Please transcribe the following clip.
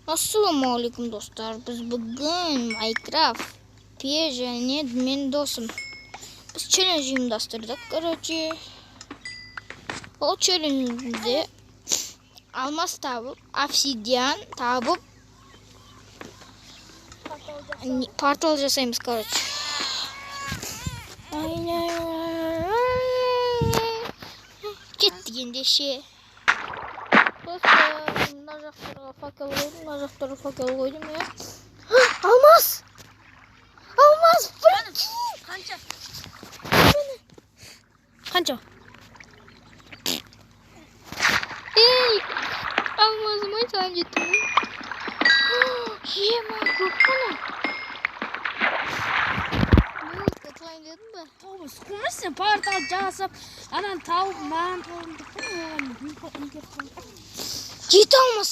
Ассалаумағалейкум, достар! Біз бүгін Майнкрафт пе және мен досым, біз челлендж ұйымдастырдық. Короче, ол челленджде алмаз табып, обсидиан табып, портал жасаймыз. Короче, кеттік ендеше. Достар, мына жақтарға факел қойдым, мына жақтарға факел қойдым, иә. Алмаз, алмаз, прикинь! Қанша? Қанша? Ей, алмазым ай, саған жеттім ғой. Ема, көп қана не болып ұтайын дедім ба? Тауып қоймайсың, портал жасап, ананы тауып, маған тауып деп қой, оған не келіп қалды? Жеті алмаз.